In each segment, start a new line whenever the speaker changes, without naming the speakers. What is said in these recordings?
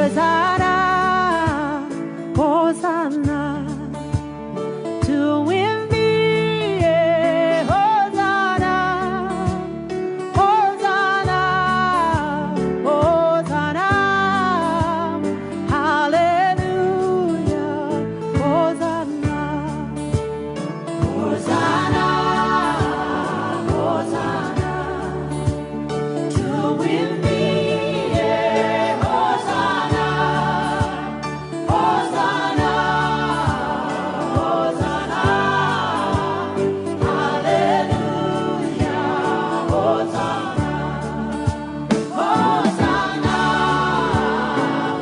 Hosanna, Hosanna, tuimbie Hosanna, Hosanna, Hosanna, hallelujah, Hosanna, Hosanna, Hosanna, tuimbie Hosanna, Hosanna, Hosanna, hallelujah, Hosanna, Hosanna,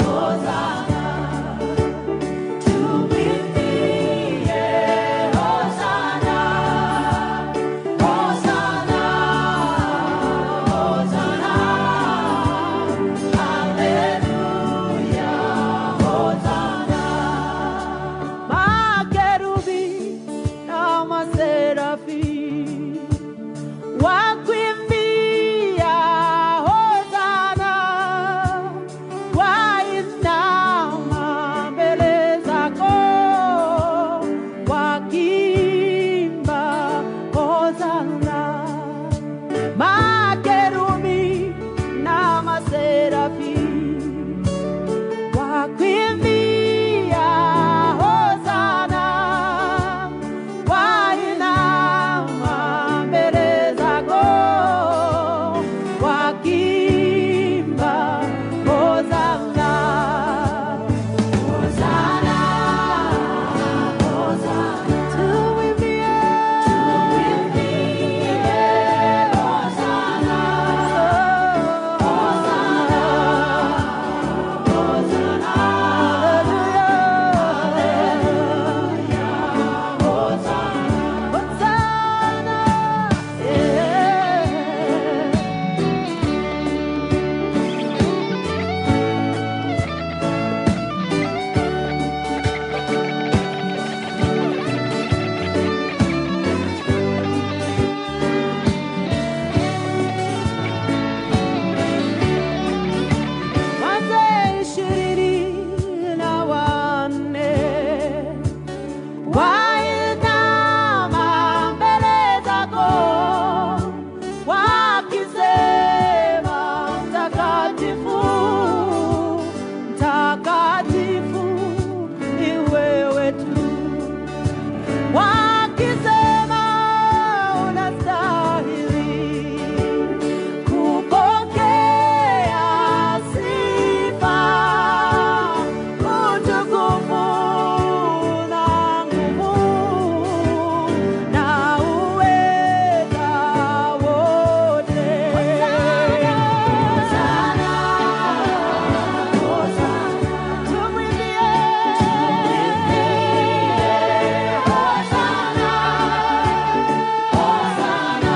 Hosanna, tuimbie Hosanna, Hosanna, Hosanna, hallelujah, Hosanna. Makerubi na maserafi wakimbia Hosanna, wainama mbele zako wakiimba Hosanna. Makerubi na maserafi wakimbia Hosanna, wainama mbele zako wakiimba Hosanna. Hosanna, Hosanna, tuimbie, tuimbie Hosanna, Hosanna, Hosanna, hallelujah, Hosanna, Hosanna, yeah. Wazee 24 wainama mbele zako wakisema, mtakatifu, mtakatifu ni wewe tu, wakisema unastahili kupokea sifa, utukufu na nguvu na uweza wote. Hosanna, Hosanna, tumwimbie, Hosanna, Hosanna,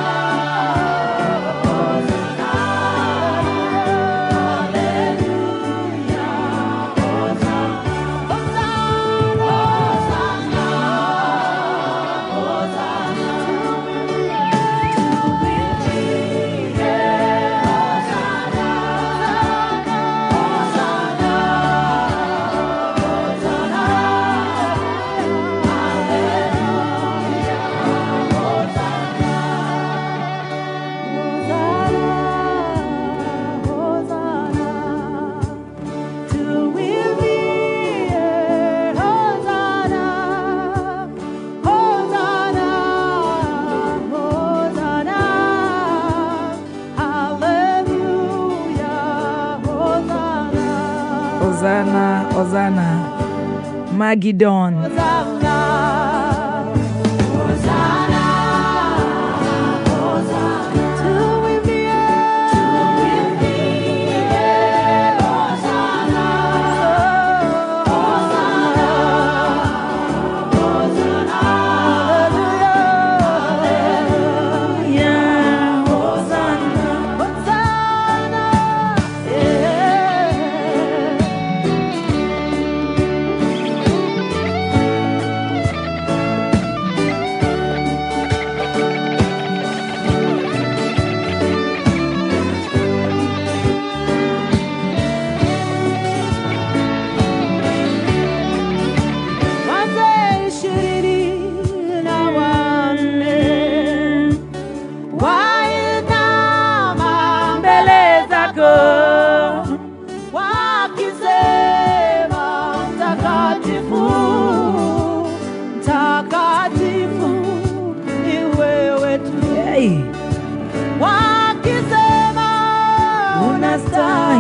Hosanna, Hosanna. Magidon.
Hosanna, Hosanna, Hosanna, tuimbie, tuimbie Hosanna, Hosanna, Hosanna, hallelujah,
Hosanna.
Hosanna, yeah.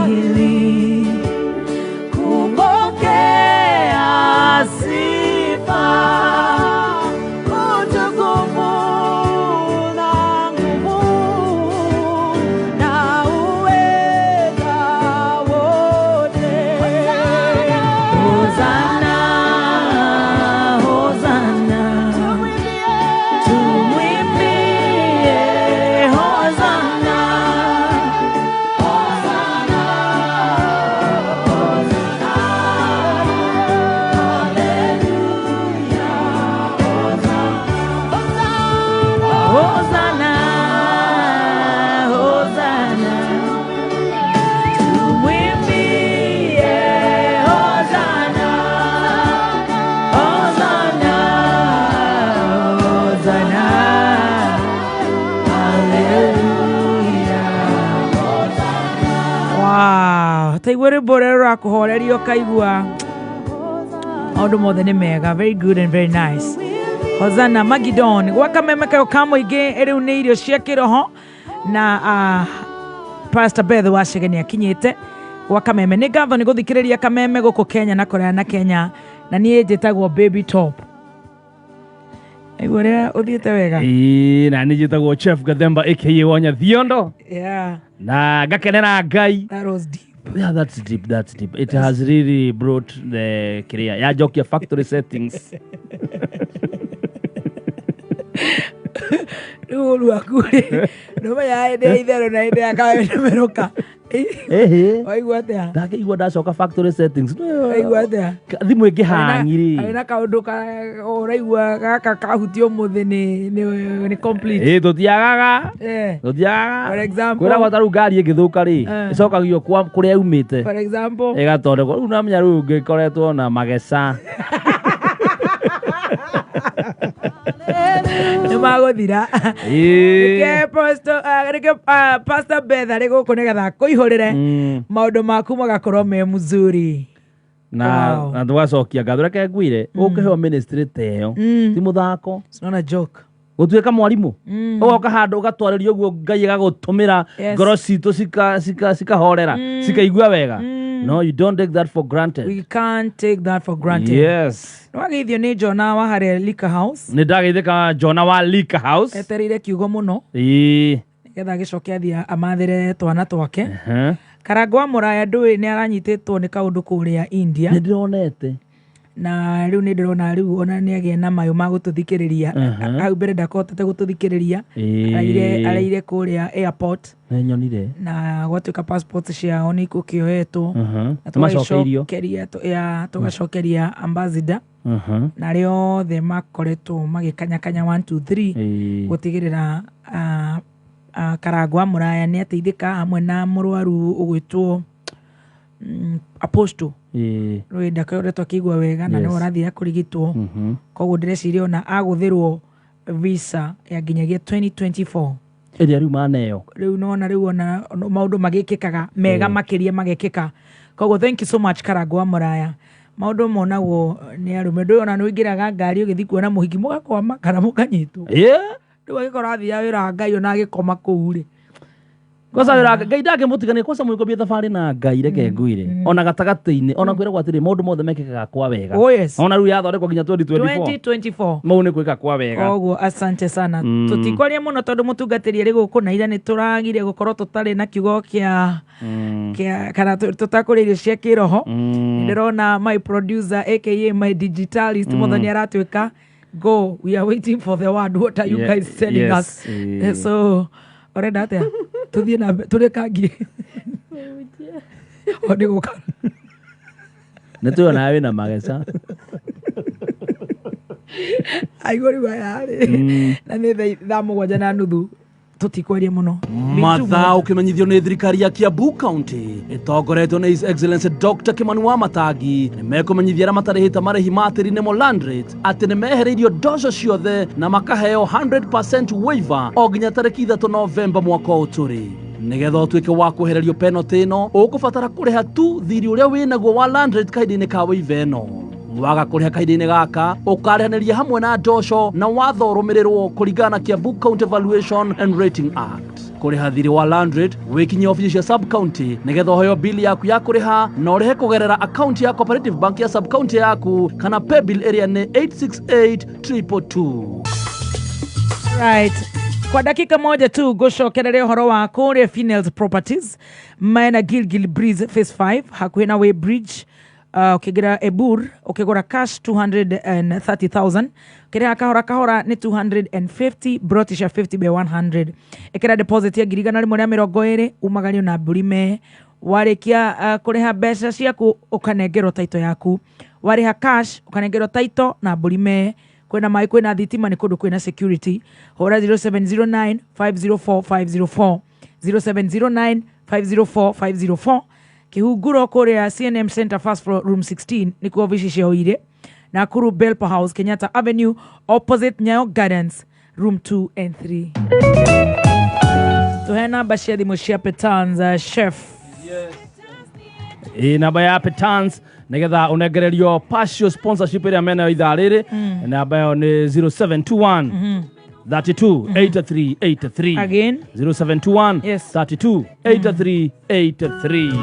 Unastahili kupokea sifa, utukufu na nguvu na uweza wote. Hosana, Hosana, tumwimbie Hosana, Hosana, Hosana, haleluya, Hosana, Hosana, tumwimbie Hosana, Hosana, Hosana, haleluya. Wow, taigua rwĩmbo rũrĩa rũrakũhoreria ũkaigua maũndũ mothe nĩ mega. Very good and very nice. Hosana Magidon gwa kameme kayo ka mũingĩ. Rĩu nĩ irio cia kĩroho na Pastor Beth Wachege nĩ akinyĩte gwa kameme. Nĩ ngatho nĩ gũthikĩrĩria kameme gũkũ Kenya na kũraya na Kenya, na niĩ njĩtagwo Baby Top. Aigua ũrĩa ũthiĩte wega.
Ĩĩ, na nĩ njĩtagwo Chef Gathemba aka Wonya Thiondo na ngakenera Ngai.
That was deep.
Yeah, that's deep, that's deep. It has really brought the kiria yajokia factory settings.
Rĩu ũru waku rĩ, ndũmenyaga hĩndĩ ya itherũ na hĩndĩ ya kamerũka.
Ehe.
Waigua atĩa?
Ndakĩigua ndacoka factory settings.
Waigua atĩa?
Thimũ ĩngĩ hangi rĩ.
Arĩ na kaũndũ ũraigua gaka kahutia ũmũthĩ nĩ complete.
Ĩ, tũtiagaga. Tũtiagaga.
For example?
Kwĩragwo ta rĩu ngari ĩngĩthũka rĩ, ĩcokagio kwa kũrĩa yumĩte.
For example?
Ĩgathondekwo. Rĩu namenya rĩu ngĩkoretwo na mageca.
Nĩ magũthira.
Ĩĩ.
Nĩkĩo Pastor Beth arĩ gũkũ nĩgetha akũihũrĩre maũndũ maku magakorwo me mzuri.
Na
Wow.
na tũgacokia ngatho. Reke ngwire, ũkĩheo ministry ta ĩyo ti mũthako.
It's not a joke.
Gũtuĩka mwarimũ, ũgoka handũ ũgatwarĩria ũguo, Ngai agagũtũmĩra, ngoro citũ cikahorera, cikaigua wega. No, you don't take that for granted.
We can't take that for granted.
Yes.
Nĩwageithio nĩ Jona wa harĩa Lika House.
Nĩ ndageithĩka Jona wa Lika House.
Etereire kiugo mũno nĩgetha agĩcoke athiĩ amathĩre twana twake. Karangũ wa Mũraya ndũĩ nĩ aranyitĩtwo nĩ kaũndũ kũrĩa India.
Nĩ ndĩronete.
Na rĩu nĩ ndĩrona rĩu ona nĩ agĩa na mayũ ma gũtũthikĩrĩria. Hau mbere ndakahotete gũtũthikĩrĩria. Araire kũrĩa airport.
Nĩ nyonire.
Na gwatuĩka passport ciao nĩ ikũkĩoetwo na
Nĩmacokeirio.
tũgagĩcokeria ya, tũgacokeria ambassador na arĩa othe makoretwo magĩkanyakanya 1 2 3 gũtigĩrĩra Karangũ wa Mũraya nĩ ateithĩka hamwe na mũrwaru ũgwĩtwo Apostle rĩ ndakoretwo akĩigua wega na nĩwe ũrathiĩ kũrigitwo. Koguo ndĩreciria ona agũthĩrwo visa ya nginyagia 2024.
Ĩrĩa rĩu maneo.
Rĩu nona rĩu ona maũndũ magĩkĩkaga mega makĩria magekĩka. Koguo thank you so much, Karangũ wa Mũraya. Maũndũ monagwo nĩ arũme. Ndũĩ ona nĩ ũingĩraga ngari ũgĩthiĩ kuona mũhiki, mũgakwama kana mũkanyitwo. Rĩu agĩkorwo athiaga wĩra wa Ngai ona agĩkoma kũu rĩ.
Kwanza wĩra Ngai ndangĩmũtigania. Kwanza mũgĩkobia thabarĩ na Ngai, reke ngwĩre, ona gatagatĩ-inĩ ona kwĩragwo atĩrĩ, maũndũ mothe mekĩkaga kwa wega.
Oh yes.
Ona rĩu yathondekwo nginya 2024.
2024.
Mau nĩ gwĩka kwa wega.
Koguo asante sana. Tũtikwaria mũno tondũ mũtungatĩri arĩ gũkũ na ira nĩ tũragire gũkorwo tũtarĩ na kiugo kĩa kĩa kana tũtakũrĩa irio cia kĩroho. Ndĩrona my producer aka my digitalist Mũthoni aratuĩka go, we are waiting for the word. What are you guys telling us? So ũrenda atĩa tũthiĩ na mbere tũrĩkangie o nĩ gũka?
Nĩ tũyonaga wĩna mageca.
Aigua rĩu aya rĩ, na nĩ 7:30, tũtikwaria mũno.
Mathaa ũkĩmenyithio nĩ thirikari ya Kiambu County ĩtongoretio nĩ His Excellency Dr. Kimani wa Matangi, nĩ mekũmenyithia arĩa matarĩhĩte marĩhi ma tĩri nĩmo land rate atĩ nĩ mehereirio ndoco ciothe na makaheo 100% waiver o nginya tarĩki 3 Novemba mwaka ũyũ tũrĩ. Nĩgetha ũtuĩke wa kwehererio penalty ĩno, ũkũbatara kũrĩha tu thirĩ ũrĩa wĩnaguo wa land rate kahinda-inĩ ka waiver ĩno. Waga kũrĩha kahinda-inĩ gaka ũkarĩhanĩria hamwe na ndosho na watho ũrũmĩrĩrwo kũringana na Kiambu County Valuation and Rating Act. Kũrĩha thirĩ wa land rate wĩkinyie obici cia sub county nĩgetha ũheo bili yaku ya kũrĩha na ũrĩhe kũgerera akaunti ya Cooperative Bank ya sub county yaku kana paybill ĩrĩa nĩ 868222.
Right. Kwa dakika moja tu gucokereria uhoro wa kuria Finels Properties mena Gilgil Breeze Phase 5 hakuhi na Way Bridge, ukigira Ebur ukigura cash 230,000, ukiriha kahora kahora ni 250, broti cia 50 by 100. Ikira deposit ya 120,000 umagario na mbũri me warĩkia kũrĩha mbeca ciaku ũkanengerwo taito yaku. Warĩha cash ũkanengerwo taito na mbũri me. Kwĩna maĩ, kwĩna thitima, nĩ kũndũ kwĩna security. Hũra 0709 504 504, 0709 504 504. Kĩhunguro kũrĩa CNM Center, first floor, room 16 nĩkuo obici ciao irĩ. Nakuru Belpa House, Kenyatta Avenue, opposite Nyayo Gardens, room 2 and 3. Tuhe namba cia thimũ cia Petans, chef.
Ĩ namba ya Petans nigetha unengererio partial sponsorship ĩrĩa menayo ithaa rĩrĩ, namba ĩyo nĩ 0721 32 83 83.
Again.
0721
Yes.
32 83 83.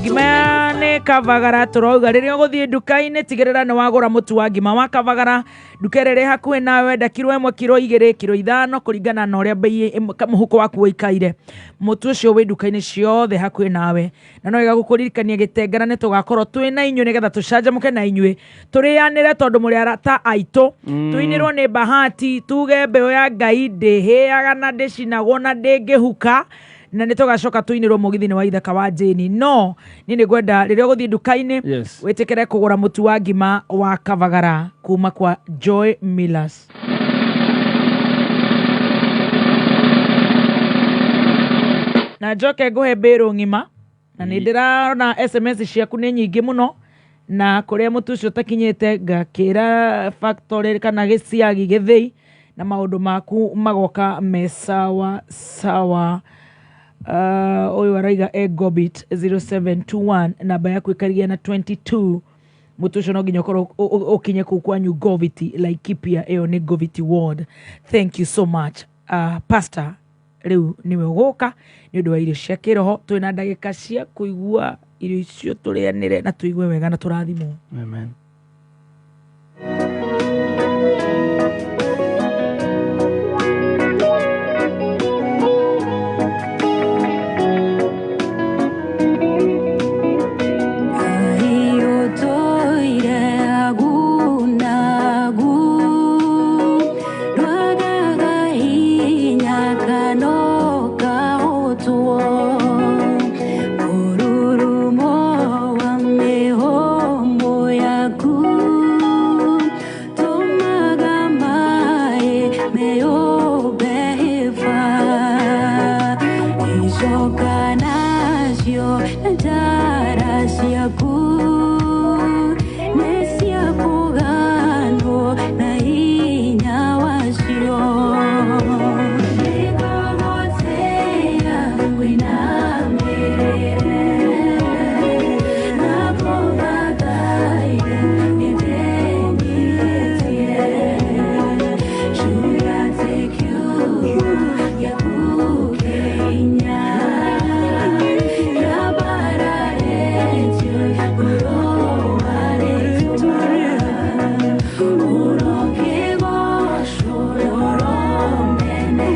Ngima nĩ Kavagara. Tũrauga rĩrĩa ũgũthiĩ nduka-inĩ tigĩrĩra nĩ wagũra mũtu wa ngima wa Kavagara nduka ĩrĩa ĩrĩ hakuhĩ nawe. Wenda kiro 1, kiro 2, kiro 5, kũringana na ũrĩa bei mũhuko waku ũikaire. Mũtu ũcio wĩ nduka-inĩ ciothe hakuhĩ nawe. Na no wega gũkũririkania gĩtengera nĩ tũgakorwo twĩ na inyuĩ nĩgetha tũcanjamũke na inyuĩ, tũrĩanĩre tondũ mũrĩ arata aitũ. Tũinĩrwo nĩ Bahati, tuge mbeũ ya Ngai ndĩhĩaga na ndĩcinagwo na ndĩngĩhuka, na nĩ tũgacoka tũinĩrwo mũgithi-inĩ wa ithaka wa Jane. No niĩ nĩ ngwenda rĩrĩa ũgũthiĩ nduka-inĩ
Yes.
wĩtĩkĩre kũgũra mũtu wa ngima wa Kavagara kuma kwa Joy Millers. Na njoke ngũhe mbĩrũ ng'ima, na nĩ ndĩrona SMS ciaku nĩ nyingĩ mũno, na kũrĩa mũtu ũcio ũtakinyĩte ngakĩra factory kana gĩciagi gĩthĩi na maũndũ maku magoka me sawa sawa. Ũyũ araiga egobit 0721, namba yaku ĩkarigia na 22. Mũtu ũcio no nginya ũkorwo ũkinye kũu kwanyu Goviti, Laikipia. Ĩyo nĩ Goviti ward. Thank you so much. Pastor rĩu nĩwe ũgũka nĩ ũndũ wa irio cia kĩroho. Twĩna ndagĩka cia kũigua irio icio, tũrĩanĩre na tũigue wega na tũrathimwo.
Amen.
Aiotoire agunagu rwagagahinya kano kahotwo mururumo wa mihomo yaku tumaga mai meobehifa icoka nacio njara ciaku nĩ cia kũganwo na hinya wacio. Nĩngũgũtĩĩa wĩinamĩrĩre na kũthathaiya nĩndĩnyihĩtie. Should I take you gĩaku kĩhinya Yabararĩtio igũrũ wa rĩtwa ũrokĩgocwo ũromenerio.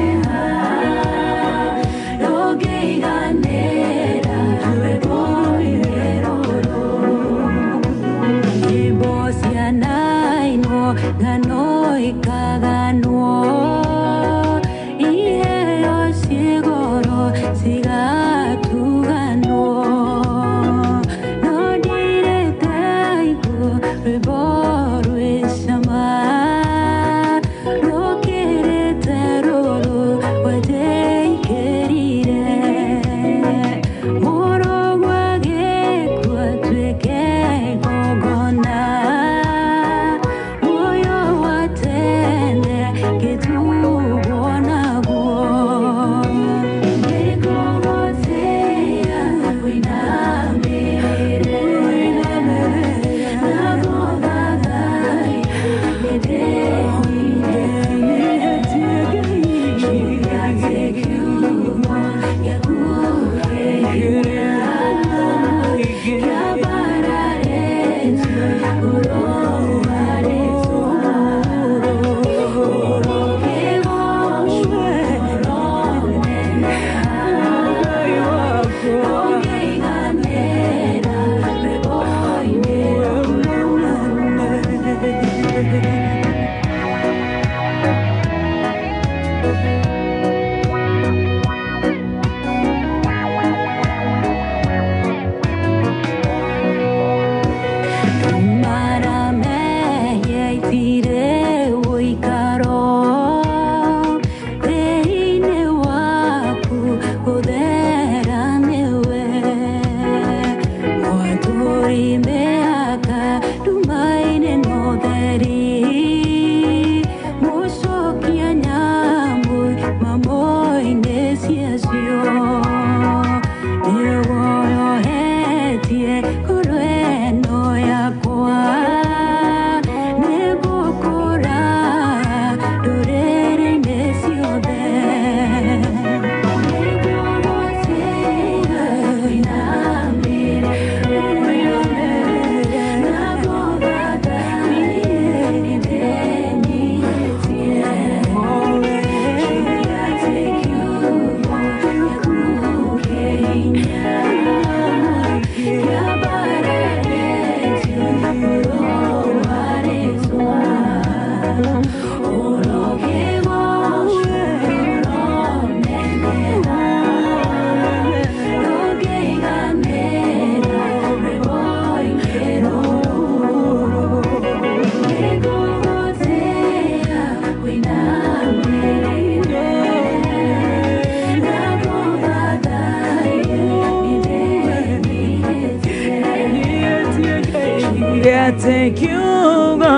Atĩ kiugo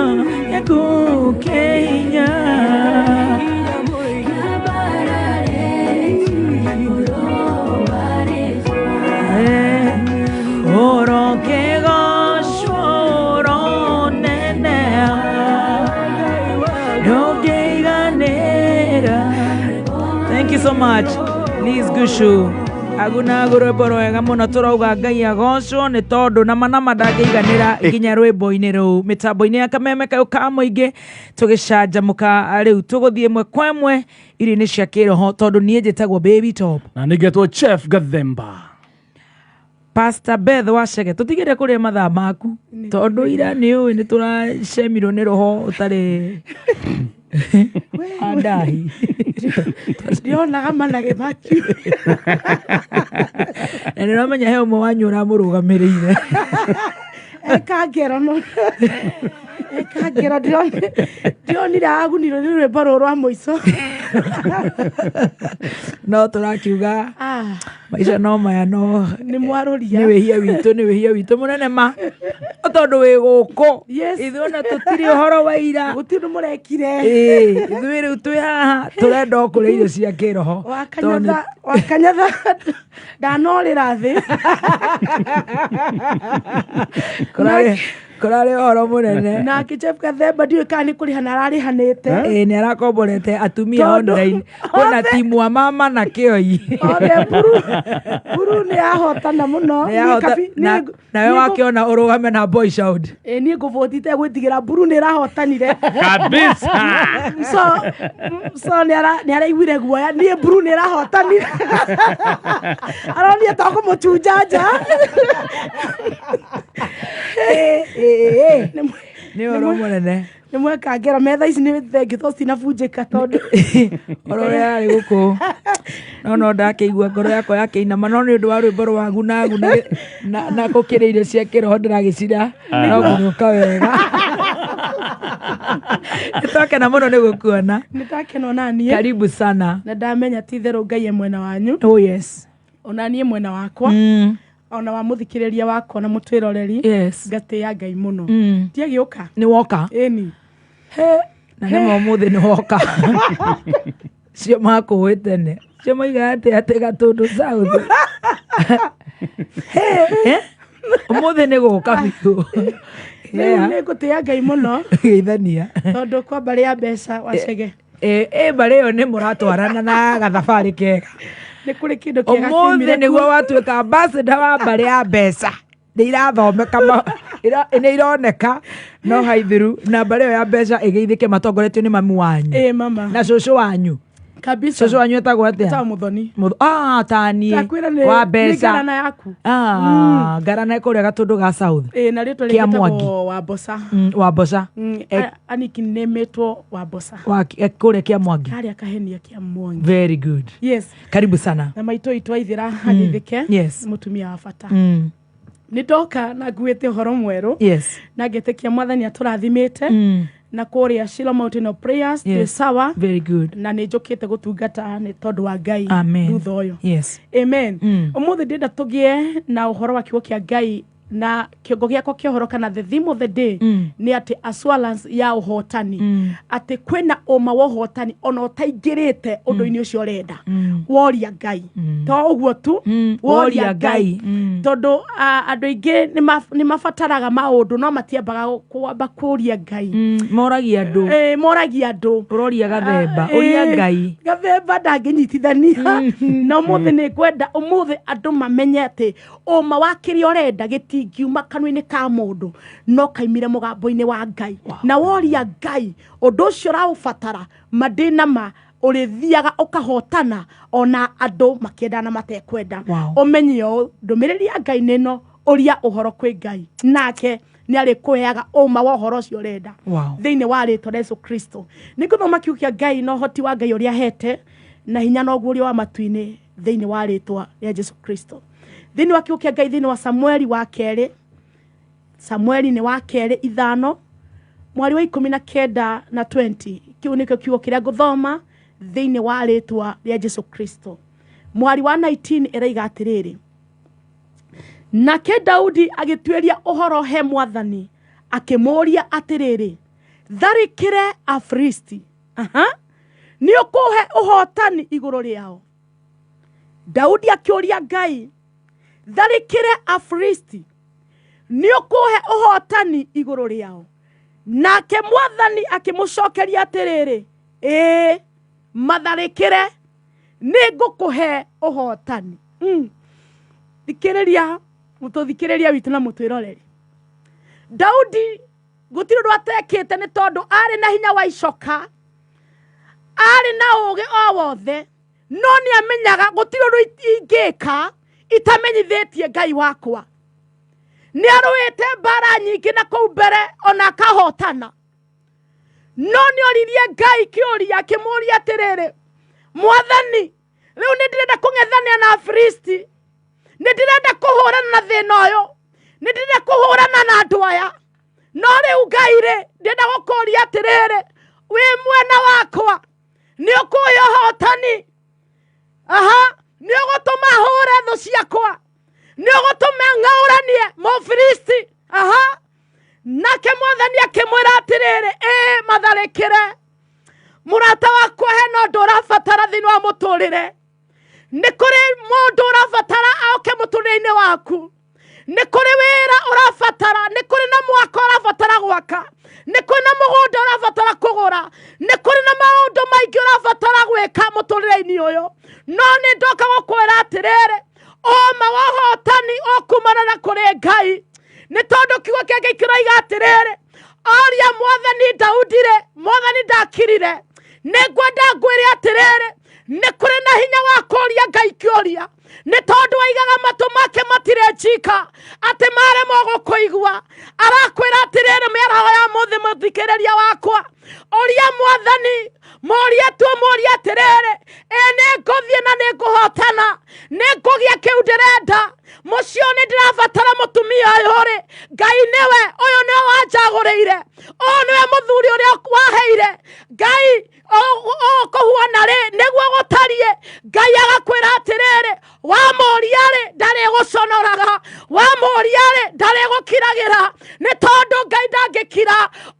gĩaku kĩ hinya. Ũrokĩgocwo ũroneneha, ndũngĩiganĩra. Thank you so much, Liz Gushu. Aguna rwĩmbo rwega mũno tũrauga Ngai agocwo nĩ tondũ nama nama ndangĩiganĩra nginya rwĩmbo-inĩ rũu. Mĩtambo-inĩ ya kameme kayũ ka mũingĩ tũgĩcanjamũka rĩu tũgũthiĩ ĩmwe kwa ĩmwe irio-inĩ cia kĩroho tondũ niĩ njĩtagwo Baby Top.
Na nĩngetwo Chef Gathemba.
Pastor Beth Wachege tũtigĩre kũrĩa mathaa maku tondũ ira nĩ ũĩ nĩ tũracemirwo nĩ roho ũtarĩ andahi.
Ndionaga manage makiu.
Na nĩ ũramenya he ũmwe wanyu ũramũrũgamĩrĩire.
Eka ngero no eka ngero ndionire agunirwo nĩ rwĩmbo rũrũ rwa mũico.
No tũrakiuga
Ah,
maica no maya no
nĩ mwarũria.
Nĩ wĩhia witũ, nĩ wĩhia witũ mũnene ma tondũ wĩ gũkũ.
Yes.
Ithuĩ ona tũtirĩ ũhoro wa ira.
Gũtirĩ ũndũ mũrekire.
Ĩĩ, ithuĩ rĩu twĩ haha tũrenda o kũrĩa irio cia kĩroho. Tondũ
Wakanyatha wakanyatha ndanorĩra thĩ.
Kũrarĩ ũhoro mũnene.
Nake Jeff Gathemba ndiũĩ kana nĩ kũrĩhana ararĩhanĩte.
Ĩĩ, nĩ arakomborete atumia
Tondũ
online kwĩna timu wa mama na kĩoi.
Othe buru buru nĩ yahotana mũno.
Nĩ yahota- nawe wakĩona ũrũgame na boy child.
Ĩ, niĩ ngũbũti itegwĩtigĩra buru nĩ ĩrahotanire.
Kabisa.
So nĩ araiguire guoya niĩ buru nĩ ĩrahotanire aronire to kũmũchunja nja.
Nĩ ũhoro mũnene.
Nĩ mweka ngero metha ici nĩ thengio to cinabunjĩka tondũ
Ũhoro ũrĩa arĩ gũkũ no ndakĩigua ngoro yakwa yakĩinama no nĩ ũndũ wa rwĩmbo rwa gunagu na gũkĩrĩa irio cia kĩroho ndĩragĩcira no ngũgĩũka wega. Nĩ twakena mũno nĩ gũkuona.
Nĩ ndakena ona niĩ.
Karibu sana.
Na ndamenya ti itherũ Ngai e mwena wanyu.
Oh yes.
Ona niĩ mwena wakwa ona wa mũthikĩrĩria wakwa na mũtwĩroreri. Ngatĩĩa Ngai mũno. Ndiagĩũka.
Nĩ woka.
Ĩni.
He, na nĩ ũmũthĩ nĩ woka cio makũĩ tene cio moigaga atĩ Gatũndũ South. He, ũmũthĩ nĩ gũka biũ.
Rĩu nĩ ngũtĩĩa Ngai mũno.
Geithania.
Tondũ kwa mbarĩ ya mbeca wacege.
Ĩ mbarĩ ĩyo nĩ mũratwarana na gathabarĩ kega.
Nĩ kũrĩ kĩndũ kĩega
Ũmũthĩ
kiumire
nĩguo
kuo.
Watuĩka ambassador wa mbarĩ ya mbeca nĩ irathomeka nĩ ironeka no haithiru na mbarĩ ĩyo ya mbeca ĩgeithĩke matongoretio nĩ mami wanyu.
Ĩ mama.
Na cũcũ wanyu.
Kabisa.
Cũcũ wanyu etagwo atĩa?
Etagwo Mũthoni.
Ah, taniĩ
Ndakwĩra nĩ
wa
nĩ
mbeca.
ngarana yaku.
Ah, ngarana kũrĩa Gatũndũ ga South.
Ĩ na rĩtwa
Kĩa
rĩngĩ
Mwangi.
etagwo Wamboca.
Wamboca.
Anikinĩmĩtwo Wamboca.
Kũrĩa kĩa Mwangi.
Karĩa kahenia kĩa Mwangi.
Very good.
Yes.
Karibu sana.
Na maitũ itũ aithĩra ageithĩke. Mũtumia wa bata. Nĩ ndoka na nguĩte ũhoro mwerũ. Na ngetĩkia mwathani atũrathimĩte. Na kũrĩa Shiloh Mountain of Prayers twĩ sawa.
Very good.
Na nĩ njũkĩte gũtungata nĩ tondũ wa Ngai.
Amen.
Thutha ũyũ. Amen. Ũmũthĩ ndĩrenda tũgĩe na ũhoro wa kiugo kĩa Ngai na kĩongo gĩakwa kĩa ũhoro kana the theme of the day nĩ atĩ assurance ya ũhotani, atĩ kwĩna ũma wa ũhotani ona ũtaingĩrĩte ũndũ-inĩ ũcio ũrenda woria Ngai to ũguo tu.
Woria
woria
Ngai.
Ngai tondũ andũ aingĩ nĩ mabataraga maũndũ no matiambaga kwamba kũria Ngai.
Moragia andũ.
Moragia andũ.
Ũroria Gathemba.
Ah,
Ũria Ngai.
Gathemba ndangĩnyitithania na ũmũthĩ nĩ ngwenda ũmũthĩ andũ mamenye atĩ ũma wa kĩrĩa ũrenda gĩtingiuma kanua-inĩ ka mũndũ no kaimire mũgambo-inĩ wa Ngai na woria Ngai ũndũ ũcio ũraũbatara mandĩna ma ũrĩthiaga ũkahotana ona andũ makĩenda na matekwenda. Ũmenye ũũ ndũmĩrĩri ya Ngai nĩ ĩno ũria ũhoro kwĩ Ngai nake nĩ arĩkũheaga ũma wa ũhoro ũcio ũrenda thĩinĩ wa rĩtwa rĩa Yesu Kristo. Nĩ ngũthoma kiugo kĩa Ngai na ũhoti wa Ngai ũrĩa ahete na hinya na ũguũrio wa matu-inĩ thĩinĩ wa rĩtwa rĩa Jesu Kristo. Thĩinĩ wa kiugo kĩa Ngai thĩinĩ wa Samueli wa kerĩ, Samueli nĩ wa kerĩ 5 mwari wa 19 na 20, kĩu nĩkĩo kiugo kĩrĩa ngũthoma thĩinĩ wa rĩtwa rĩa Jesu Kristo. Mwari wa 19 ĩraiga atĩrĩrĩ, nake Daudi agĩtuĩria ũhoro he mwathani. Akĩmũũria atĩrĩrĩ, tharĩkĩre Afilisti, aha, nĩ ũkũhe ũhotani igũrũ rĩao. Daudi akĩũria Ngai, tharĩkĩre Afilisti, nĩ ũkũhe ũhotani igũrũ rĩao. Nake Mwathani akĩmũcokeria atĩrĩrĩ, ĩĩ, matharĩkĩre, nĩ ngũkũhe ũhotani. Thikĩrĩria mũtũthikĩrĩria witũ na mũtwĩroreri. Daudi gũtirĩ ũndũ atekĩte nĩ tondũ arĩ na hinya wa icoka, arĩ na ũũgĩ o wothe, no nĩ amenyaga gũtirĩ ũndũ ingĩka itamenyithĩtie Ngai wakwa. Nĩ arũĩte mbara nyingĩ na kũu mbere ona akahotana, no nĩ oririe Ngai kĩũria, akĩmũũria atĩrĩrĩ, Mwathani, rĩu nĩ ndĩrenda kũng'ethanĩra na Afilisti, nĩ ndĩrenda kũhũrana na thĩna ũyũ, nĩ ndĩrenda kũhũrana na andũ aya, no rĩu Ngai rĩ, ndĩrenda gũkũũria atĩrĩrĩ, wĩ mwena wakwa, nĩ ũkũhe ũhotani? Aha, nĩ ũgũtũma hũre thũ ciakwa, nĩ ũgũtũma ng'aũranie Mũfilisti? Aha, nake Mwathani akĩmwĩra atĩrĩrĩ, ĩĩ, matharĩkĩre. Mũrata wakwa, hena ũndũ ũrabatara thĩinĩ wa mũtũrĩre. Nĩ kũrĩ mũndũ ũrabatara oke mũtũrĩre-inĩ waku, nĩ kũrĩ wĩra ũrabatara, nĩ kũrĩ na mwaka ũrabatara gwaka, nĩ kũrĩ na mũgũnda ũrabatara kũgũra, nĩ kũrĩ na maũndũ maingĩ ũrabatara gwĩka mũtũrĩre-inĩ ũyũ. No nĩ ndoka gũkwĩra atĩrĩrĩ, ũma wa ũhotani ũkumana na kũrĩ Ngai, nĩ tondũ kiugo kĩa Ngai kĩroiga atĩrĩrĩ, oria Mwathani Daudi rĩ, Mwathani ndakirire. Nĩ ngwenda ngwĩre atĩrĩrĩ, nĩ kũrĩ na hinya wa kũria Ngai kĩũria, nĩ tondũ aigaga matũ make matirĩ njika atĩ maremwo gũkũigua. Arakwĩra atĩrĩrĩ, mĩaraho ya mũthĩ, mũthikĩrĩria wakwa, ũria Mwathani, mũrie tu, mũrie atĩrĩrĩ, ĩ nĩ ngũthiĩ na nĩ ngũhotana, nĩ ngũgĩa kĩu ndĩrenda. Mũciĩ ũyũ nĩ ndĩrabatara mũtumia ũyũ rĩ, Ngai nĩwe ũyũ, nĩwe wanjagũrĩire, ũyũ nĩwe mũthuri ũrĩa waheire Ngai, ũkũhuana rĩ, nĩguo gũtariĩ. Ngai agakwĩra atĩrĩrĩ, wamũria rĩ, ndarĩgũconoraga, wamũria rĩ, ndarĩgũkiragĩra, nĩ tondũ Ngai ndangĩkira.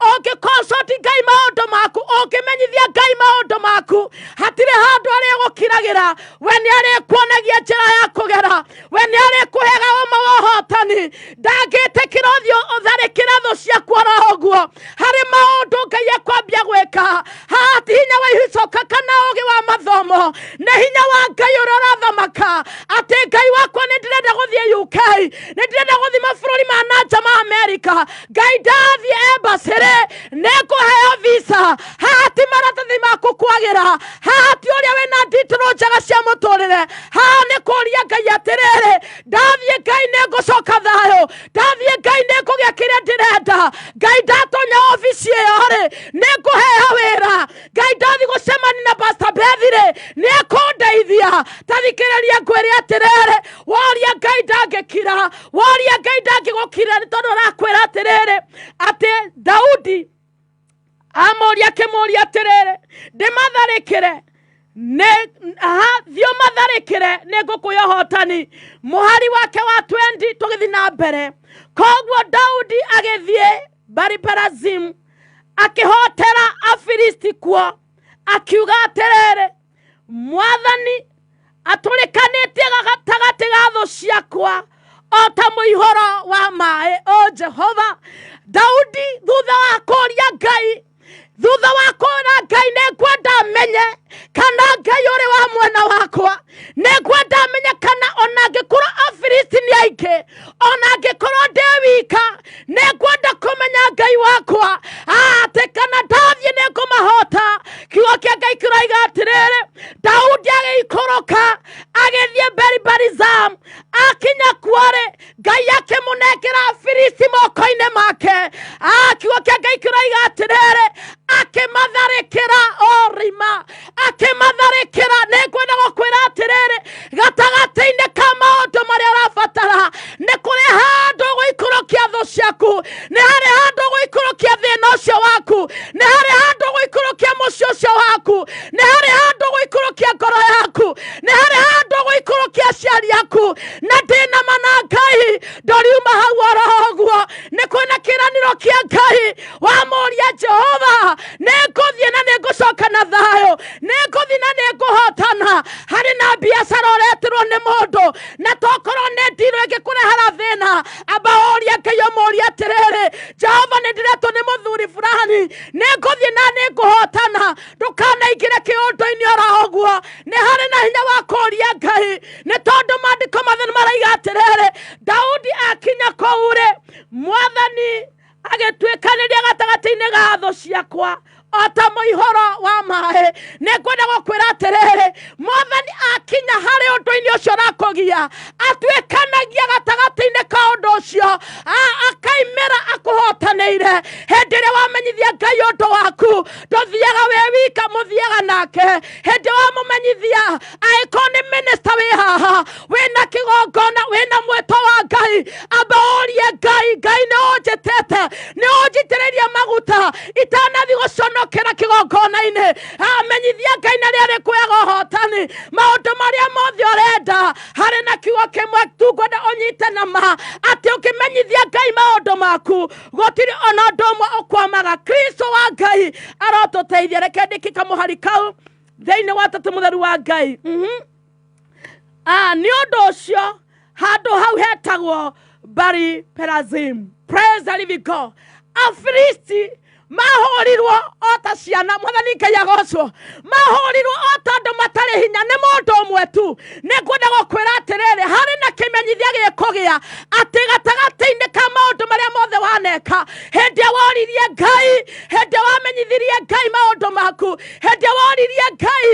Ũngĩkonsoti Ngai maũndũ maku, ũngĩmenyithia Ngai maũndũ maku, hatirĩ handũ arĩgũkiragĩra. We nĩ arĩkuonagia njĩra ya kũgera, we nĩ arĩkũhega ũma wa ũhotani. Ndangĩtĩkĩra ũthiũ ũtharĩkĩra thũ ciaku oro ũguo. Harĩ maũndũ Ngai ekwambia gwĩka haha, ti hinya wa icoka kana ũgĩ wa mathomo, nĩ hinya wa Ngai ũrĩa ũrathamaka, atĩ Ngai wakwa, nĩ ndĩrenda gũthiĩ UK, nĩ ndĩrenda gũthiĩ mabũrũri ma nanja ma Amerika, Ngai ndathiĩ embassy rĩ, nĩ ngũheo visa. Haha ti maratathi maku kwagĩra, haha ti ũrĩa wĩna nditĩrũ njega cia mũtũrĩre, haha nĩ kũria Ngai atĩrĩrĩ, ndathiĩ Ngai nĩ ngũcoka thayũ, ndathiĩ Ngai nĩ ngũgĩa kĩrĩa ndĩrenda, Ngai ndatonya obici ĩyo rĩ, nĩ ngũheo wĩra, Ngai ndathiĩ gũcemania na Pastor Beth rĩ, nĩ ekũndeithia. Tathikĩrĩria ngwĩre atĩrĩrĩ, woria Ngai ndangĩkira, woria Ngai ndangĩgũkira, nĩ tondũ arakwĩra atĩrĩrĩ, atĩ Daudi amũria, akĩmũria atĩrĩrĩ, ndĩmatharĩkĩre nĩ aha, thiĩ ũmatharĩkĩre, nĩ ngũkũhe ũhotani. Mũhari wake wa 20 tũgĩthiĩ na mbere. Koguo Daudi agĩthiĩ Bariperazim, akĩhotera Afilisti kuo, akiuga atĩrĩrĩ, Mwathani atũrĩkanĩtie gatagatĩ ga thũ ciakwa o ta mũihũro wa maĩ. O Jehova, Daudi thutha wa kũria Ngai, thutha wa kũra Ngai, nĩ ngwenda menye kana Ngai ũrĩ wa mwena wakwa, nĩ ngwenda menye kana ona angĩkorwo Afilisti nĩ aingĩ, ona angĩkorwo ndĩ wika, nĩ ngwenda kũmenya Ngai wakwa atĩ kana ndathiĩ nĩ ngũmahota. Kiugo kĩa Ngai kĩroiga atĩrĩrĩ, Daudi agĩikũrũka agĩthiĩ Beribarizam, akinya kuo-rĩ, Ngai akĩmũnengera Afilisti moko-inĩ make. Kiugo kĩa Ngai kĩroiga atĩrĩrĩ, akĩmatharĩkĩra orima, akĩmatharĩkĩra. Nĩ ngwenda gũkwĩra atĩrĩrĩ, gatagatĩ-inĩ ka maũndũ marĩa ũrabatara, nĩ kũrĩ handũ gũikũrũkia thũ ciaku, nĩ harĩ handũ gũikũrũkia thĩna ũcio waku, nĩ harĩ handũ gũikũrũkia mũciĩ ũcio waku, nĩ harĩ handũ gũikũrũkia ngoro yaku, nĩ harĩ handũ gũikũrũkia aciari aku. Na ndĩna mana Ngai ndoriuma hau oro ũguo, nĩ kwĩna kĩranĩro kĩa Jehova nĩ ndĩretwo nĩ mũthuri fulani, nĩ ngũthiĩ na nĩ ngũhotana. Ndũkanaingĩre kĩũndũ-inĩ oro ũguo, nĩ harĩ na hinya wa kũũria Ngai, nĩ tondũ maandĩko matheru maraiga atĩrĩrĩ, Daudi akinya kũu rĩ, Mwathani agĩtuĩkanĩria gatagatĩ-inĩ ga thũ ciakwa o ta mũihũro wa maĩ. Nĩ ngwenda gũkwĩra atĩrĩrĩ, Mwathani akinya harĩ ũndũ-inĩ ũcio ũrakũgia, atuĩkanagia gatagatĩ-inĩ ka ũndũ ũcio, akaimĩra akũhotanĩire. Hĩndĩ ĩrĩa wamenyithia Ngai ũndũ waku, ndũthiaga wĩ wika, mũthiaga nake. Hĩndĩ wamũmenyithia, angĩkorwo nĩ minister wĩ haha, wĩna kĩgongona, wĩna mwĩto wa Ngai, amba ũrie Ngai, Ngai nĩ ũnjĩtĩte, nĩ ũnjitĩrĩirie maguta, itanathiĩ gũconokera kĩgongona-inĩ. Amenyithia Ngai na rĩrĩa rĩkuoyaga ũhotani, maũndũ marĩa mothe ũrenda, harĩ na kiugo kĩmwe tu ngwenda ũnyite na ma, atĩ ũkĩmenyithia Ngai maũndũ maku, gũtirĩ ona ũndũ ũmwe ũkwamaga. Kristo wa Ngai arotũteithia. Reke ndĩkie kamũhari kau thĩinĩ wa Ũtatũ Mũtheru wa Ngai. Nĩ ũndũ ũcio handũ hau hetagwo Bari Perazim. Praise the living God. Afilisti mahũrirwo o ta ciana, Mwathani Ngai agocwo, mahũrirwo o ta andũ matarĩ hinya nĩ mũndũ ũmwe tu. Nĩ ngwenda gũkwĩra atĩrĩrĩ, harĩ na kĩmenyithia gĩkũgĩa atĩ gatagatĩ-inĩ ka maũndũ marĩa mothe waneka, hĩndĩ ĩrĩa woririe Ngai, hĩndĩ ĩrĩa wamenyithirie Ngai maũndũ maku, hĩndĩ ĩrĩa woririe Ngai,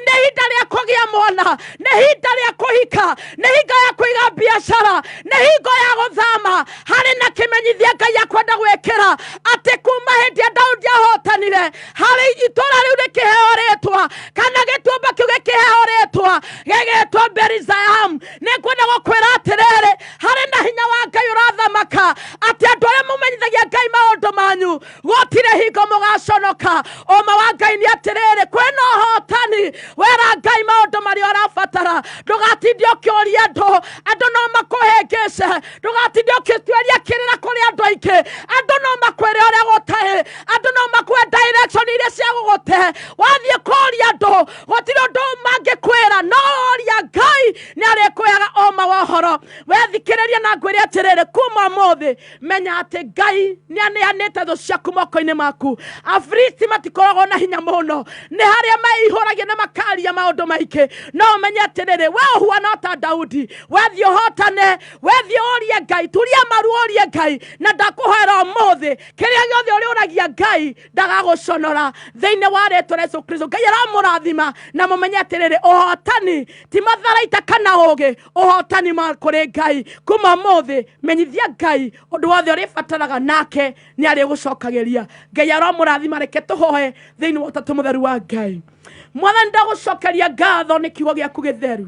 nĩ ihinda rĩa kũgĩa mwana, nĩ ihinda rĩa kũhika, nĩ hingo ya kũiga biacara, nĩ hingo ya gũthama, harĩ na kĩmenyithia Ngai akwenda gwĩkĩra atĩ kuma hĩndĩ ĩrĩa Daudi ahotanire, harĩ itũra rĩu rĩkĩheo rĩtwa, kana gĩtuamba kĩu gĩkĩheo rĩtwa gĩgĩtwo Berizayam. Nĩ ngwenda gũkwĩra atĩrĩrĩ, harĩ na hinya wa Ngai ũrathamaka, atĩ andũ arĩa mũmenyithagia Ngai maũndũ manyu, gũtirĩ hingo mũgaconoka. Ũma wa Ngai nĩ atĩrĩrĩ, kwĩna ũhotani. Wera Ngai maũndũ marĩa ũrabatara, ndũgatinde ũkĩũria andũ, andũ no makũhĩngĩce, ndũgatinde ũkĩtuĩria kĩrĩra kũrĩ andũ aingĩ, andũ no makwĩre ũrĩa gũtarĩ, andũ no makũhe direction iria cia gũgũte. Wathiĩ kũũria andũ, gũtirĩ ũndũ mangĩkwĩra, no woria Ngai nĩ arĩkũheaga ũma wa ũhoro. Wethikĩrĩria na ngwĩre atĩrĩrĩ, kuma ũmũthĩ menya atĩ Ngai nĩ aneanĩte thũ ciaku moko-inĩ maku. Afilisti matikoragwo na hinya mũno, nĩ harĩa meihũragia na makaria maũndũ maingĩ, no ũmenye atĩrĩrĩ, we ũhuana ta Daudi, wethiĩ ũhotane, wethiĩ ũrie Ngai, turia maru ũrie Ngai, na ndakũhoera ũmũthĩ kĩrĩa gĩothe ũrĩũragia Ngai ndagagũconora thĩinĩ wa rĩtwa rĩa Yesu Kristo. Ngai aramũrathima, na mũmenye atĩrĩrĩ, ũhotani ti matharaita kana ũgĩ, ũhotani ma kũrĩ Ngai. Kuma ũmũthĩ menyithia Ngai ũndũ wothe ũrĩbataraga, nake nĩ arĩgũcokagĩria. Ngai aromũrathima. Reke tũhoe thĩinĩ wa Ũtatũ Mũtheru wa Ngai. Mwathani, ndagũcokeria ngatho nĩ kiugo gĩaku gĩtheru.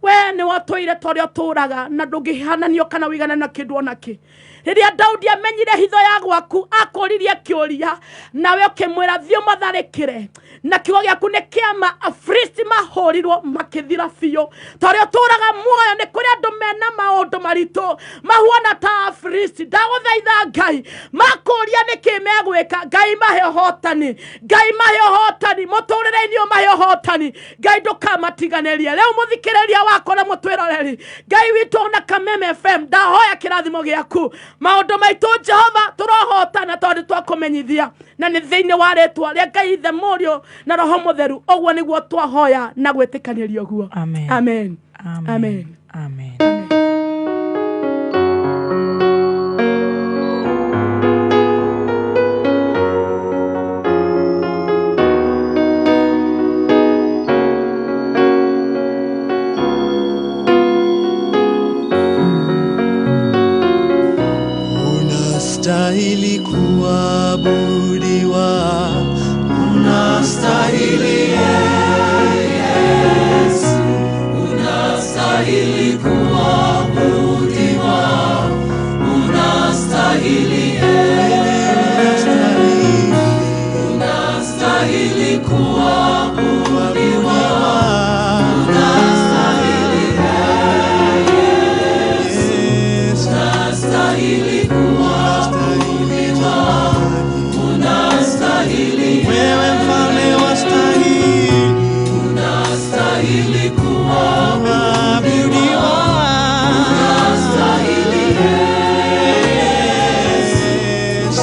We nĩ watũire ta ũrĩa ũtũraga, na ndũngĩhananio kana wĩigane na kĩndũ ona kĩ. Rĩrĩa Daudi amenyire hitho ya gwaku, akũririe kĩũria, nawe ũkĩmwĩra thiĩ ũmatharĩkĩre, na kiugo gĩaku nĩ kĩama. Afilisti mahũrirwo makĩthira biũ. Ta ũrĩa ũtũraga muoyo, nĩ kũrĩ andũ mena maũndũ maritũ mahuana ta Afilisti. Ndagũthaitha Ngai, makũria nĩkĩ megwĩka, Ngai mahe ũhotani, Ngai mahe ũhotani mũtũrĩre-inĩ, ũmahe ũhotani. Ngai ndũkamatiganĩrie. Rĩu mũthikĩrĩria wakwa na mũtwĩroreri, Ngai witũ na Kameme FM, ndahoya kĩrathimo gĩaku maũndũ maitũ. Jehova, tũrohotana tondũ twakũmenyithia, na nĩ thĩinĩ wa rĩtwa rĩa Ngai Ithe, Mũriũ na Roho Mũtheru, ũguo nĩguo twahoya na gwĩtĩkanĩria ũguo.
Amen.
Amen.
Amen.
Amen.
Amen.
Unastahili kuabudiwa, unastahili Yesu, unastahili kuabudiwa, unastahili Yesu, unastahili kuabudiwa, unastahili Yesu, unastahili kuabudiwa, unastahili
Wewe mfalme wastahili
unastahili kuabudiwa,
kuabudiwa.
Unastahili Yesu,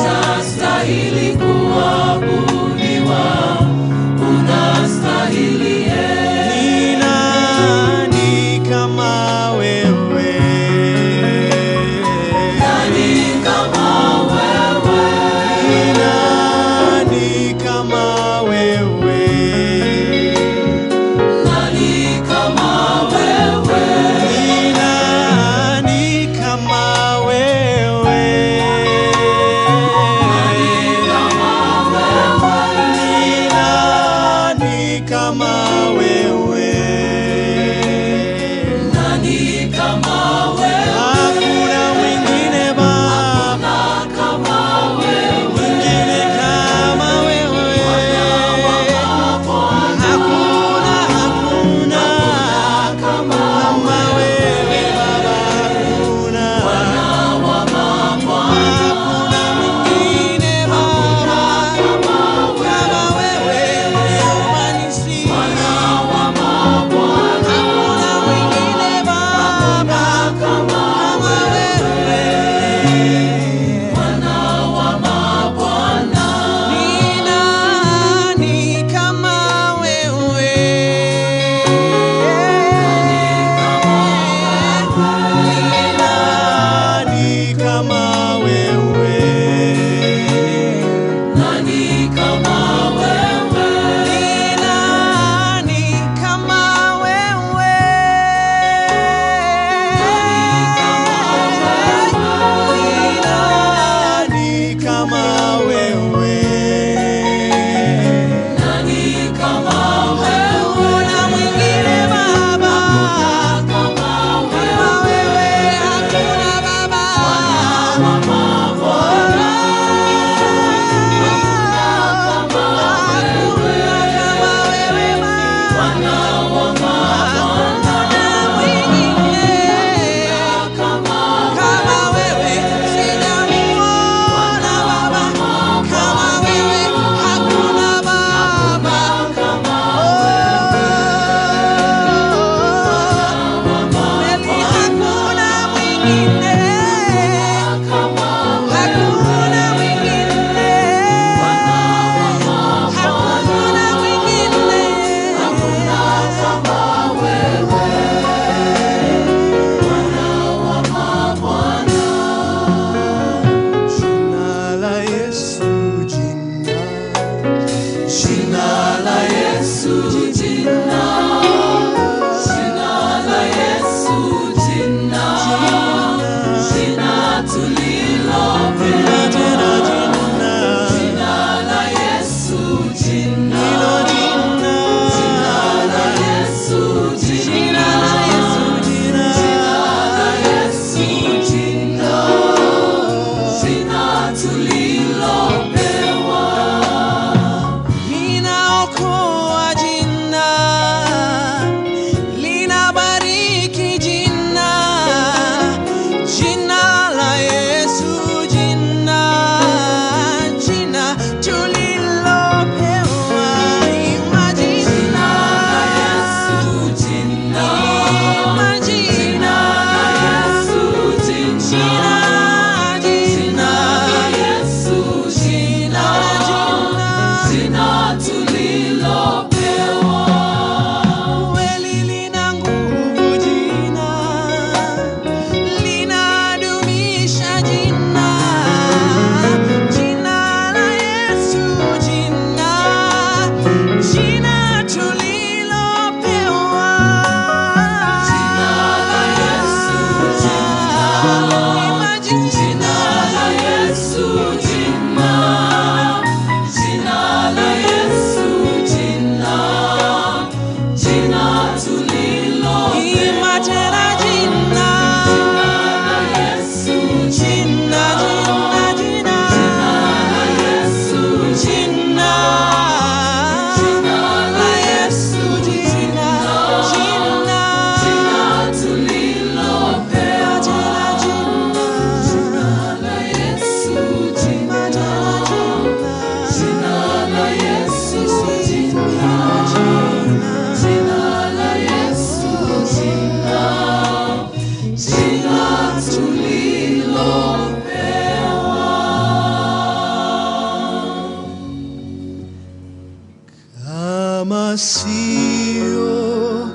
Kama sio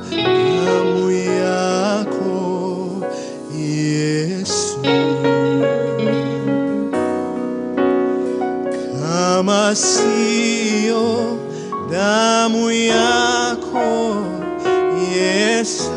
damu yako Yesu, kama sio damu yako Yesu,